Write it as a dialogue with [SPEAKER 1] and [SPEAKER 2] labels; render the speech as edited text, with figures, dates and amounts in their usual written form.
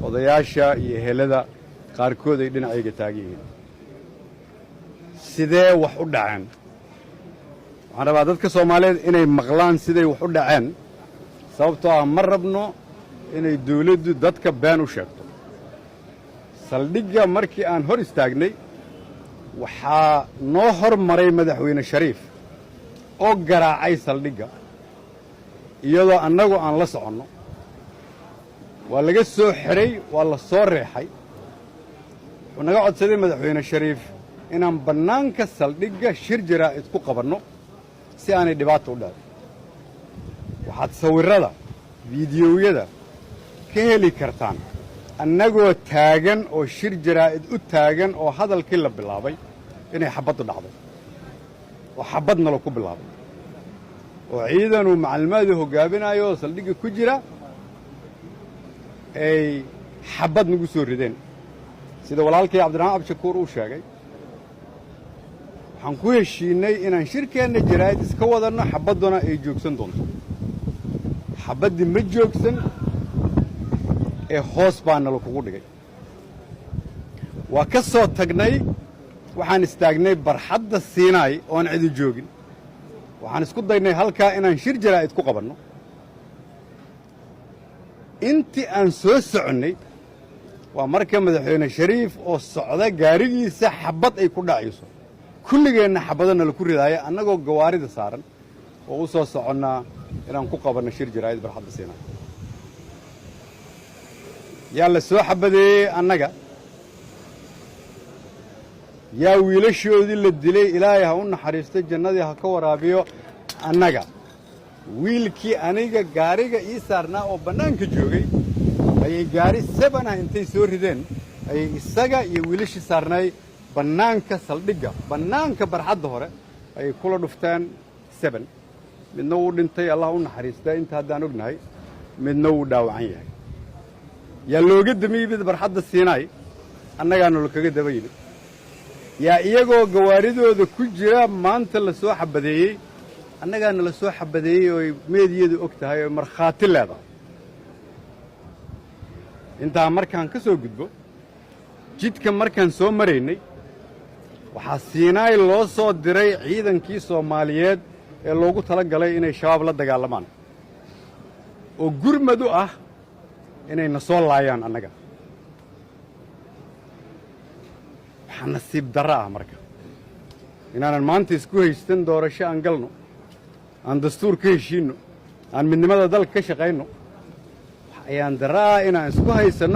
[SPEAKER 1] Odayaasha iyo ehelada qaarkood ay dhinacayga taagan yihiin. Sidee wax u dhaceen? Waxaan rabaa dadka Soomaaliyeed inay maqlaan siday wax u dhaceen, sababtoo ah ma rabno inay dawladdu dadka been u sheegto. Saldhigga markii aan hor istaagnay, waxaa noo hor maray Madaxweyne Shariif oo garaacay saldhigga iyadoo annagu aan la soconno. Waa laga soo xidhay, waa la soo reexay. Wuxuu naga codsaday Madaxweyne Shariif inaan bannaanka saldhigga shir jaraa'id ku qabanno si aanay dhibaata u dhicin. Waxaad sawirrada, fiidiyowyada ka heli kartaan annagoo taagan oo shir jaraa'id u taagan oo hadalkii la bilaabay inay xabbaddu dhacday oo xabbad nalo ku bilaabay oo ciidanuu macallimaadii hoggaaminayo oo saldhigga ku jira ay xabbad nagu soo rideen. Sida walaalkay Cabdiraxmaan Cabdishakuur uu sheegay, waxaan ku heshiinnay inaan shirkeenna jaraa'id iska wadanno, xabbadduna ay joogsan doonto. Xabaddii ma joogsan ee hoos baa nala kugu dhigay. Waa ka soo tagnay, waxaan istaagnay barxadda Siinaay oon cidi joogin. Waxaan isku daynay halkaa inaan shir jaraa'id ku qabanno. Intii aan soo soconnay waa marka Madaxweyne Shariif oo socda gaarigiisa xabbad ay ku dhacayso, kulligeenna xabbado nala ku ridaaya annagoo gawaarida saaran oo u soo soconnaa inaan ku qabanno shir jaraa'id barxadda Siinaay. Yaa la soo xabadeeyey? Annaga. Yaa wiilashoodii la dilay? Ilaahay ha u naxariisto, jannadii ha ka waraabiyo. Annaga. Wiilkii aniga gaariga ii saarnaa oo bannaanka joogay ayay gaari seban ah intay soo rideen ayay isaga iyo wiilashii saarnay bannaanka saldhigga, bannaanka barxadda hore ayay kula dhufteen seben. Midna wuu dhintay, Allah u naxariistaa, inta haddaan ognahay, midna wuu dhaawacan yahay. Yaa looga daba yimid barxadda Siinaay? Annagaana lakaga daba yimid. Yaa iyagoo gawaaridooda ku jira maanta la soo xabadeeyey? Annagaana la soo xabadeeyey oo ay meediyadu og tahay oo markhaati leedahay. Intaa markaan ka soo gudbo, jidka markaan soo maraynay, waxaa Siinaay loo soo diray ciidankii Soomaaliyeed ee loogu tala galay inay Shabaab la dagaalamaan oo gurmad u ah inay na soo laayaan annaga. Waxaa nasiib darro ah marka inaanan maanta isku haystan doorasho aan galno, aan dastuur ka heshiinno, aan midnimada dalka ka shaqayno. Ayaan darro ah inaan isku haysanno.